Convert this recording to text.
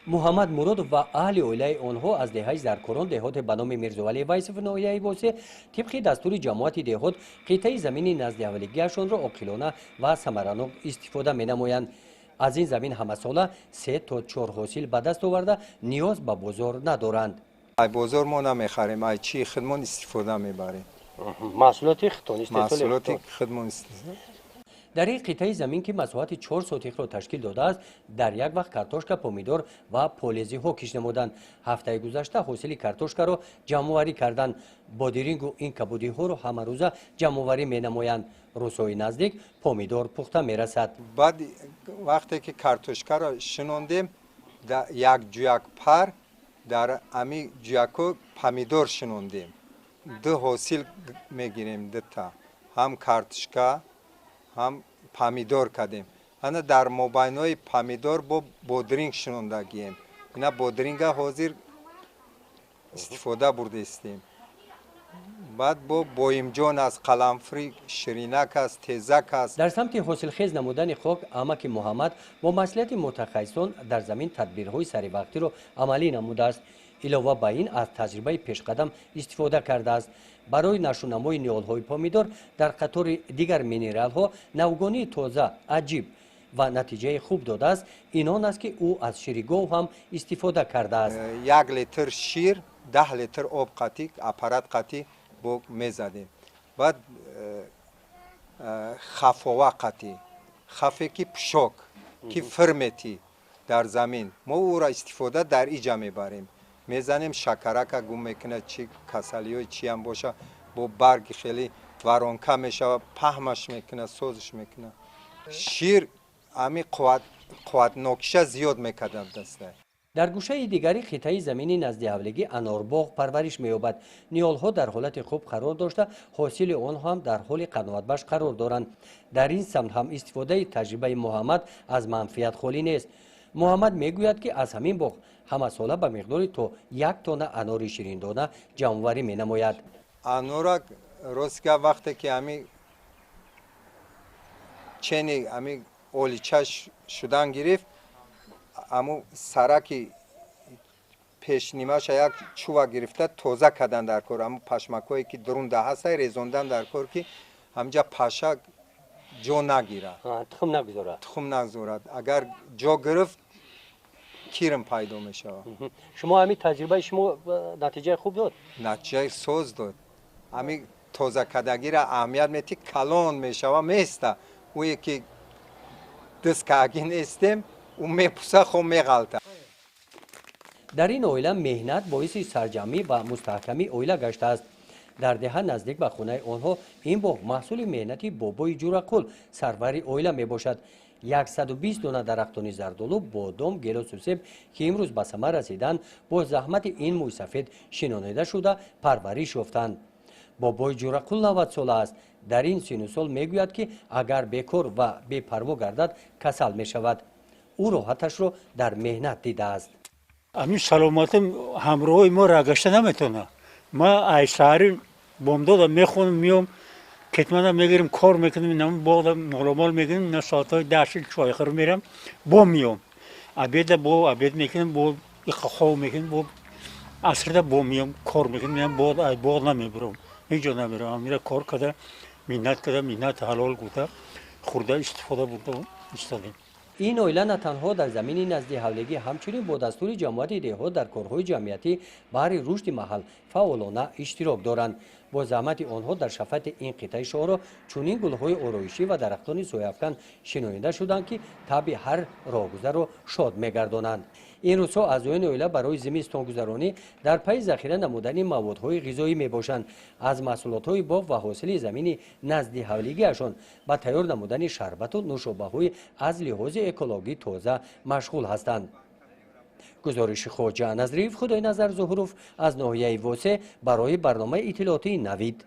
Муҳаммад Муродов ва аҳли оилаи онҳо аз деҳаи Заркорон, деҳоте ба номи Мирзовалӣ Вайсов, ноҳияи Восе, тибқи дастури ҷамоати деҳот қитъаи замини назди ҳавлигиашонро оқилона ва самаранок истифода менамоянд. Аз ин замин ҳамасола 3 то 4 ҳосил ба даст оварда, ниёз ба бозор надоранд. Ай бозор мо намехарем, ай чи худмон истифода мебарем. Маҳсулоти худтон. Маҳсулоти худмон. Дар ин қитъаи замин, ки масоҳати 4 сотихро ташкил додааст, дар як вақт картошка, помидор ва полезиҳо кишт намуданд. Ҳафтаи гузашта ҳосили картошкаро ҷамъоварӣ карданд. Бодирингу ин кабудиҳоро ҳамарӯза ҷамъоварӣ менамоянд. Рӯзҳои наздик помидор пухта мерасад. Баъд вақте ки картошкаро шинондем, як ҷӯяк пар дар ами ҷӯяко помидор шинондем. Ду ҳосил мегирем, дута ҳам картошка, ҳам помидор кардем. Ана дар мобайнои помидор бо бодринг шинондагием. Ина бодринга ҳозир истифода бурдаистем. Баъд бо боимҷон аст, қаламфури ширинак аст, тезак аст. Дар самти ҳосилхез намудани хок амаки Муҳаммад бо маслиҳати мутахассисон дар замин тадбирҳои саривақтиро амалӣ намудааст. Илова ба ин, аз таҷрибаи пешқадам истифода кардааст. Барои нашъунамои ниҳолҳои помидор дар қатори дигар минералҳо навгонии тоза, аҷиб ва натиҷаи хуб додааст. Ин он аст, ки ӯ аз шири гов ҳам истифода кардааст. 1 литр шир 10 литр об қатӣ, аппарат қатӣ бо мезадем. Баъд хафова қатӣ, хафе ки пушок ки фирметӣ дар замин, мо ӯро истифода дар иҷа мебарем, мезанем, шакарака гум мекунад, чи касалиҳои чиам боша, бо барги хеле воронка мешава, паҳмаш мекунад, созиш мекунад. Шир ами қувватнокиша зиёд мекардад даста. Дар гӯшаи дигари қитъаи замини назди ҳавлигӣ анорбоғ парвариш меёбад. Ниҳолҳо дар ҳолати хуб қарор дошта, ҳосили онҳо ҳам дар ҳоли қаноатбахш қарор доранд. Дар ин самт ҳам истифодаи таҷрибаи Муҳаммад аз манфиат холӣ нест. Муҳаммад мегӯяд, ки аз ҳамин боғ ҳамасола ба миқдори то 1 тонна анори шириндона ҷамъоварӣ менамояд. Анора, ростга, вақте ки ами чени ами олича шудан гирифт, аму сараки пешнимаша як чува гирифта тоза кардан дар кор. Аму пашмакҳое ки дурунда ҳастай, резондан дар кор, ки ҳамҷа паша ҷо нагирад. Тухм нагузорад. Тухм нагузорад. Агар ҷо гирифт, кирм пайдо мешавад. Шумо ҳамин таҷрибаи шумо натиҷаи хуб дод? Натиҷаи соз дод. Ҳамин тозакардагиро аҳамият метӣ, калон мешава, места. Ӯе ки дисткагӣ нестем, ӯ мепуса, хо меғалта. Дар ин оила меҳнат боиси сарҷамъӣ ва мустаҳкамии оила гаштааст. Дар деҳа наздик ба хонаи онҳо ин боғ маҳсули меҳнати бобои Ҷурақул, сарвари оила мебошад. 120 дона дарахтони зардолу, бодом, гелосу себ, ки имрӯз ба самар расиданд, бо заҳмати ин мӯйсафед шинонида шуда, парвариш ёфтанд. Бобои Ҷурақул 90 сола аст. Дар ин сину сол мегӯяд, ки агар бекор ва бепарво гардад, касал мешавад. Ӯ роҳаташро дар меҳнат дидааст. Ҳамин саломатим ҳамроҳи мо рагашта наметавонад. Ма ай саҳари бомдода мехонам, меом, кетмана мегирем, кор мекунем, нам боғда моломол мегирем, на соатҳои 10 чойхӯр мерам, бо меом, обеда бо обед мекунем, бо иқа хов мекунем, бо асрда бо меом, кор мекунем. Меам, боғ, ай боғ намебурам, ҳеҷ ҷо намерам. Амира кор карда, миннат карда, миннат ҳалол гуфта, хӯрда, истифода бурда истодем. Ин оила на танҳо дар замини назди ҳавлигӣ, ҳамчунин бо дастури ҷамоати деҳот дар корҳои ҷамъиятӣ баҳри рушди маҳал фаъолона иштирок доранд. Бо заҳмати онҳо дар шафати ин қитъаи шоҳро чунин гулҳои ороишӣ ва дарахтони сояафкан шинонида шуданд, ки табъи ҳар роҳгузарро шод мегардонанд. Ин рӯзҳо аъзоёни оила барои зимистонгузаронӣ дар пайи захира намудани маводҳои ғизоӣ мебошанд. Аз маҳсулотҳои боғ ва ҳосили замини назди ҳавлигиашон ба тайёр намудани шарбату нӯшобаҳои аз лиҳози экологӣ тоза машғул ҳастанд. Гузориши Хоҷа Назриев, Худойназар Зуҳуров аз ноҳияи Восе барои барномаи иттилоотии «Навид».